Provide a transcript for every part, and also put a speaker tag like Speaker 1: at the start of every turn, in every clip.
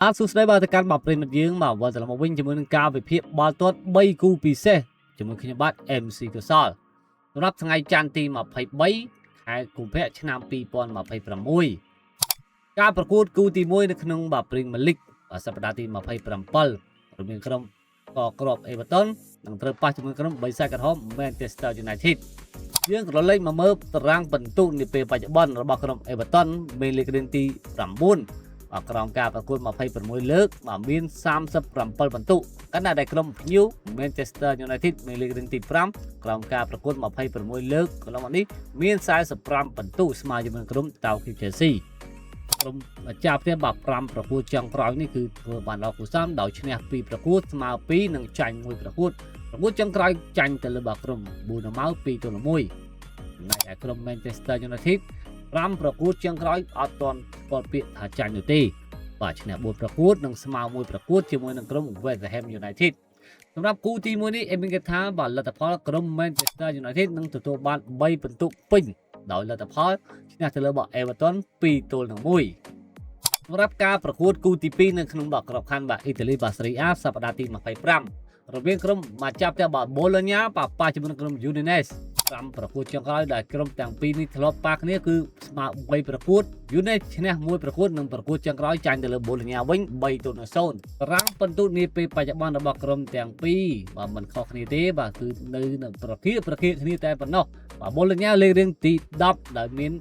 Speaker 1: បាទសួស្តីបាទទៅកាន់បាទប្រិយមិត្តយើងបាទវិលត្រឡប់មកវិញជាមួយនឹងការវិភាគបាល់ទាត់3គូពិសេសជាមួយខ្ញុំបាទ MC កុសលសម្រាប់ថ្ងៃច័ន្ទទី23ខែកុម្ភៈឆ្នាំ2026ការប្រកួតគូទី1នៅក្នុងបាទ Premier League បាទសប្តាហ៍ទី27រវាងក្រុមកក្រប Everton និងត្រូវប៉ះជាមួយក្រុមបិសាចក្រហម Manchester United។ យើងក៏លេខមកមើលតារាងពិន្ទុនាពេលបច្ចុប្បន្នរបស់ក្រុម Everton មានលេខរៀងទី9បាទក្រោមការប្រកួត26លើកបាទមាន37ពិន្ទុខណៈដែលក្រុមភ្ញៀវ Manchester United មានលេខរៀងទី5ក្រោមការប្រកួត26លើកកន្លងមកនេះមាន45ពិន្ទុស្មើជាមួយក្រុមតៅគី Chelsea។ ក្រុមម្ចាស់ផ្ទះបាទ5ប្រកួតចុងក្រោយនេះគឺធ្វើបានល្អគួរសមដោយឈ្នះ2ប្រកួតស្មើ2និងចាញ់1ប្រកួតប្រកួតចុងក្រោយចាញ់ទៅលើបាទក្រុម Bournemouth 2-1ចំណែកឯក្រុម Manchester United 5ប្រកួតចុងក្រោយអត់ទាន់ស្គាល់ពាក្យថាចាញ់នោះទេបាទឈ្នះ4ប្រកួតនិងស្មើ1ប្រកួតជាមួយនឹងក្រុម West Ham United។ សម្រាប់គូទី1នេះអេមីនគិតថាបាទលទ្ធផលក្រុម Manchester United នឹងទទួលបាន3ពិន្ទុពេញដោយលទ្ធផលឈ្នះទៅលើបាទ Everton 2ទល់នឹង1។សម្រាប់ការប្រកួតគូទី2នៅក្នុងបាទក្របខ័ណ្ឌបាទអ៊ីតាលីបាទ Serie A សប្តាហ៍ទី25រវាងក្រុមមកចាប់ផ្ទះបាទ Bologna បាទប៉ះជាមួយនឹងក្រុម Udinese 5ប្រកួតចុងក្រោយដែលក្រុមទាំងពីរនេះធ្លាប់ប៉ះគ្នាគឺស្មើ3ប្រកួត Udinese ឈ្នះ1ប្រកួតនិងប្រកួតចុងក្រោយចាញ់ទៅលើ Bologna វិញ3ទល់នឹង0។តារាងពិន្ទុនាពេលបច្ចុប្បន្នរបស់ក្រុមទាំងពីរបាទមិនខុសគ្នាទេបាទគឺនៅនឹងប្រកៀកប្រកៀកគ្នាតែប៉ុណ្ណោះបាទ Bologna លេខរៀងទី10ដែលមាន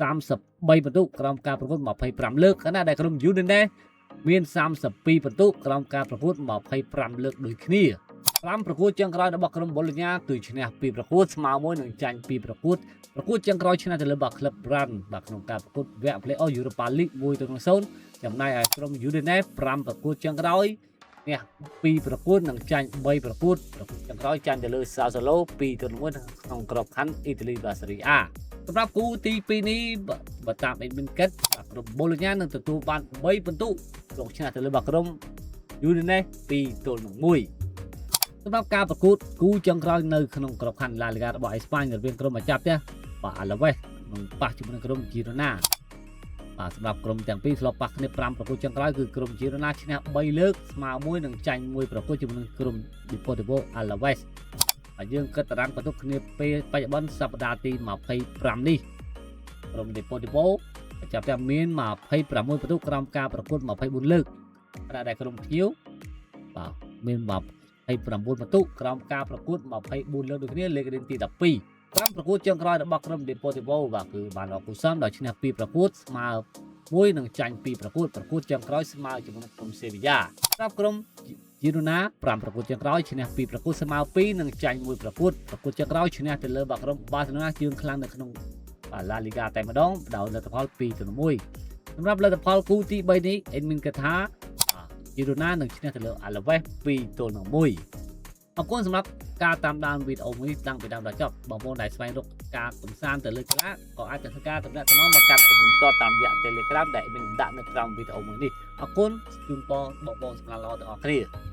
Speaker 1: 33ពិន្ទុក្រោមការប្រកួត25លើកខណៈដែលក្រុម Udinese មាន32ពិន្ទុក្រោមការប្រកួត25លើកដូចគ្នា5ប្រកួតចុងក្រោយរបស់ក្រុម Bologna គឺឈ្នះ2ប្រកួតស្មើ1និងចាញ់2ប្រកួតប្រកួតចុងក្រោយឈ្នះទៅលើបាទ Club Brugge បាទក្នុងការប្រកួតវគ្គ Play-off Europa League 1-0ចំណែកឯក្រុម Udinese 5ប្រកួតចុងក្រោយឈ្នះ2ប្រកួតនិងចាញ់3ប្រកួតប្រកួតចុងក្រោយចាញ់ទៅលើ Sassuolo 2-1ក្នុងក្របខ័ណ្ឌអ៊ីតាលីបាទ Serie A។ សម្រាប់គូទី2នេះបើតាមអេមីនគិតបាទក្រុម Bologna នឹងទទួលបាន3ពិន្ទុលោកឈ្នះទៅលើបាទក្រុម Udinese 2ទល់នឹង1។សម្រាប់ការប្រកួតគូចុងក្រោយនៅក្នុងក្របខ័ណ្ឌ La Liga របស់អេស្ប៉ាញរវាងក្រុមម្ចាស់ផ្ទះបាទ Alaves និងប៉ះជាមួយនឹងក្រុម Girona។ បាទសម្រាប់ក្រុមទាំងពីរធ្លាប់ប៉ះគ្នា5ប្រកួតចុងក្រោយគឺក្រុម Girona ឈ្នះ3លើកស្មើ1និងចាញ់1ប្រកួតជាមួយនឹងក្រុម Deportivo Alaves។ ហើយយើងគិតតារាងបន្ទុកគ្នាពេលបច្ចុប្បន្នសប្តាហ៍ទី25នេះក្រុម Deportivo ចាប់តែមាន26ពិន្ទុក្រោមការប្រកួត24លើកខណៈដែលក្រុមភ្ញៀវបាទមាន29ពិន្ទុក្រោមការប្រកួត24លើកដូចគ្នាលេខរៀងទី12 5ប្រកួតចុងក្រោយរបស់ក្រុម Deportivo បាទគឺបានអកុសលដោយឈ្នះ2ប្រកួតស្មើ1និងចាញ់2ប្រកួតប្រកួតចុងក្រោយស្មើជាមួយនឹងក្រុម Sevilla។ សម្រាប់ក្រុម Girona 5ប្រកួតចុងក្រោយឈ្នះ2ប្រកួតស្មើ2និងចាញ់1ប្រកួតប្រកួតចុងក្រោយឈ្នះទៅលើបាទក្រុម Barcelona ជើងខ្លាំងនៅក្នុងបាទ La Liga តែម្ដងដោយលទ្ធផល2-1សម្រាប់លទ្ធផលគូទី3នេះអេដមីនគិតថា Girona នឹងឈ្នះទៅលើ Alaves 2ទល់នឹង1។អរគុណសម្រាប់ការតាមដានវីដេអូមួយនេះតាំងពីដើមដល់ចប់បងប្អូនដែលស្វែងរកការកំសាន្តទៅលើកីឡាក៏អាចទៅធ្វើការទំនាក់ទំនងមកកាន់អ៊ីមិនផ្ទាល់តាមរយៈ Telegram ដែលមានដាក់នៅក្រោមវីដេអូមួយនេះអរគុណជូនពរបងប្អូនសម្រាប់ល្អទាំងអស់គ្នា។